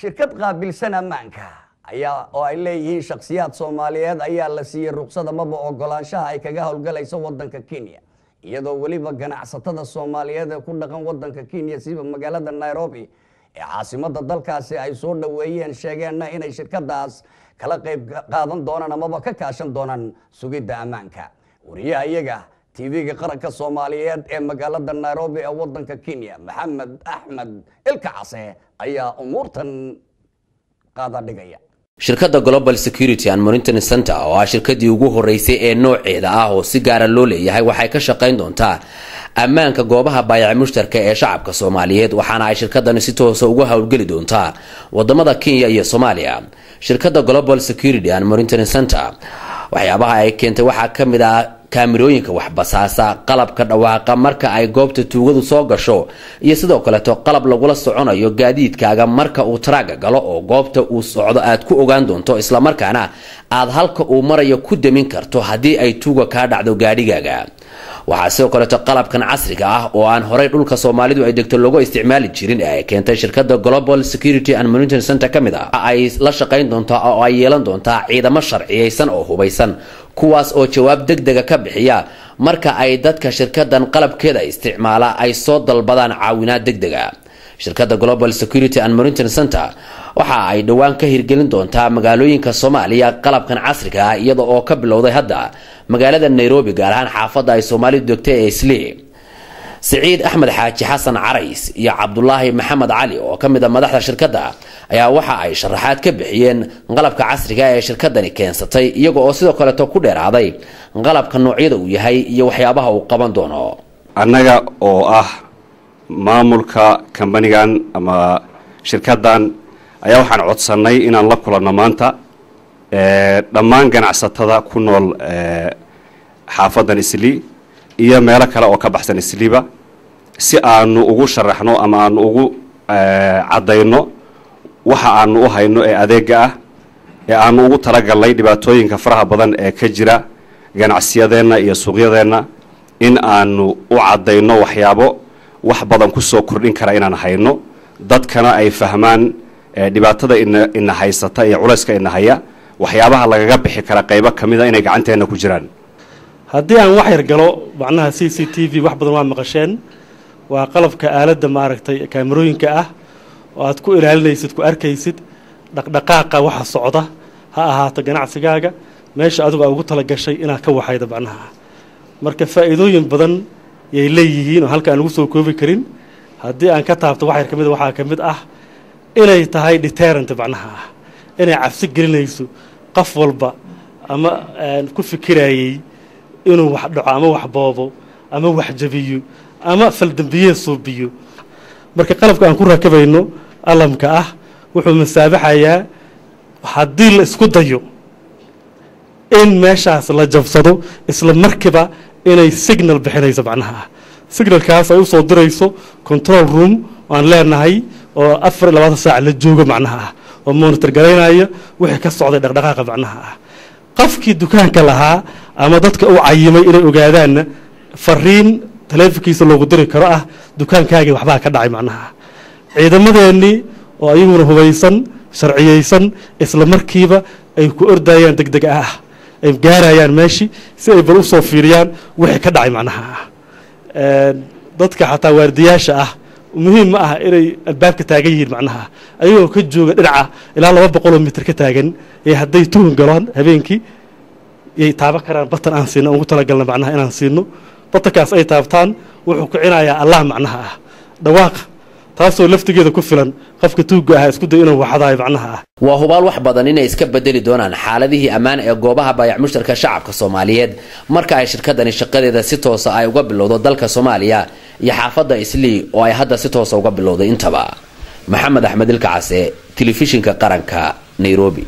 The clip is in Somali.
Shirkad qaabilsan ammaanka ayaa oo ay leeyihiin shakhsiyaad Soomaaliyeed ayaa la siiyey ruqsad amaba ogolaanshaha ay kaga howlgalayso wadanka Kenya, iyadoo weliba ganacsatada Soomaaliyeed ee ku dhaqan wadanka Kenya, siba magaalada Nairobi ee caasimada dalkaasi, ay soo dhoweeyeen, sheegeenna inay shirkadaas kala qayb qaadan doonaan amaba ka kaashan doonaan sugidda ammaanka. Wariyaha iyaga TV-ga Qaranka Soomaaliyeed ee magaalada Nairobi ee wadanka Kenya, Maxamed Axmed Ilka Case, ayaa umuurtan qaada dhigaya. Shirkadda Global Security and Monitoring Center oo ah shirkadii ugu horeysay ee nooceeda ah oo si gaara loo leeyahay, waxay ka shaqayn doontaa ammaanka goobaha baayac mushtarka ee shacabka Soomaaliyeed, waxaana ay shirkadani si toosa uga howlgeli doontaa wadamada Kenya iyo Soomaaliya. Shirkadda Global Security and Monitoring Center waxyaabaha ay keentay waxaa ka mid ah kaamirooyinka waxbasaasa, qalabka dhawaaqa marka ay goobta tuugadu soo gasho, iyo sidoo kaleeto qalab lagula soconayo gaadiidkaaga marka uu taraaga galo oo goobta uu socdo aad ku ogaan doonto, islamarkaana aad halka uu marayo ku damin karto haddii ay tuuga kaa dhacdo gaadhigaaga. Waxaa sidoo kaleeto qalabkan casriga ah oo aan horay dhulka Soomaalidu ay degto looga isticmaali jirin ee ay keentay shirkadda Global Security and Monitoring Center ka mid ah ay la shaqayn doontaa oo ay yeelan doontaa ciidamo sharciyeysan oo hubaysan, kuwaas oo jawaab deg dega ka bixiya marka ay dadka shirkadan qalabkeeda isticmaala ay soo dalbadaan caawinaad deg dega. Shirkadda Global Security and Monitoring Center waxa ay dhowaan ka hirgelin doontaa magaalooyinka Soomaaliya qalabkan casriga ah, iyada oo ka bilowday hadda magaalada Nairobi, gaar ahaan xaafadda ay Soomaalidu degtay ee Islii. Siciid Axmed Xaaji Xasan Carays iyo Cabdulaahi Maxamed Cali oo ka mid a madaxda shirkadda ayaa waxa ay sharaxaad ka bixiyeen qalabka casriga ee shirkadani keensatay, iyaga oo sidoo kaleeto ku dheeraaday qalabka noocyada uu yahay iyo waxyaabaha uu qaban doono. Annaga oo ah maamulka kambanigan ama shirkaddan ayaa waxaan codsannay inaan la kulanno maanta dhammaan ganacsatada ku nool xaafaddan Islii iyo meelo kale oo ka baxsan Isliiba, si aanu ugu sharaxno ama aanu ugu caddayno waxa aanu u hayno ee adeega ah ee aanu ugu talagalnay dhibaatooyinka faraha badan ee ka jira ganacsiyadeenna iyo suuqyadeenna, in aanu u caddayno waxyaabo wax badan ku soo kordhin kara inaan hayno, dadkana ay fahmaan dhibaatada ina haysata iyo culayska ina haya, waxyaabaha lagaga bixi kara qaybo ka mida inay gacanteenna ku jiraan. Haddii aan wax yar galo macnaha CCTV, wax badan waa maqasheen. Waa qalabka aaladda maaragtay kaamarooyinka ah oo aad ku ilaalinaysid, ku arkaysid dhaqdhaqaaqa waxa socda, ha ahaato ganacsigaaga meesha adigu aa ugu talagashay inaad ka waxaydo macnaha. Marka faa'iidooyin badan yay leeyihiin oo halka aan lagu soo koobi karin. Haddii aan ka taabto wax yar ka mid a, waxaa ka mid ah inay tahay deterrent, macnaha ah inay cabsi gelinayso qof walba ama ku fikirayey inuu wax dhaco ama wax boobo ama wax jabiyo ama faldambiyeed suubiyo. Marka qalabka aan ku rakabayno alarmka ah wuxuu masaabaxayaa haddii la isku dayo in meeshaas la jabsado, isla markiiba inay signal bixinayso, macnaha ah signalkaas ay usoo dirayso control room aan leenahay oo 24 saac la joogo, macnaha ah oo monitor garaynaya wixii ka socday dhaqdhaqaaqa, macnaha ah qofkii dukaanka lahaa ama dadka u cayimay inay ogaadaanna fariin taleefonkiisa loogu diri karo ah dukaankaagii waxbaa ka dhacay, macnaha ah ciidamadeennii oo ayaguna hubaysan sharciyeysan isla markiiba ay ku ordayaan, deg deg ah ay gaarayaan meeshii si ay bal usoo fiiriyaan wixii ka dhacay, macnaha ah dadka xataa waardiyaasha ah muhiim ma aha inay albaabka taagan yihiin, macnaha ayagoo ka jooga dhinaca ilaa 200 mitir ka taagan ee hadday tuhun galaan habeenkii yay taaban karaan button aan siino, ugu talagalna macnaha inaan siino. Buttonkaas ay taabtaan wuxuu kicinayaa allah macnaha ah dhawaaq, taasoo laftigeeda ku filan qofka tuugga ah isku day inuu waxdaayo, macnaha ah. Waa hubaal wax badan inay iska bedeli doonaan xaaladihii ammaan ee goobaha baayac mushtarka shacabka Soomaaliyeed marka ay shirkadani shaqadeeda si toosa ay uga bilowdo dalka Soomaaliya iyo xaafadda Islii oo ay hadda si toosa uga bilowday intaba. Maxamed Axmed Ilkacase, Telefishinka Qaranka, Nairobi.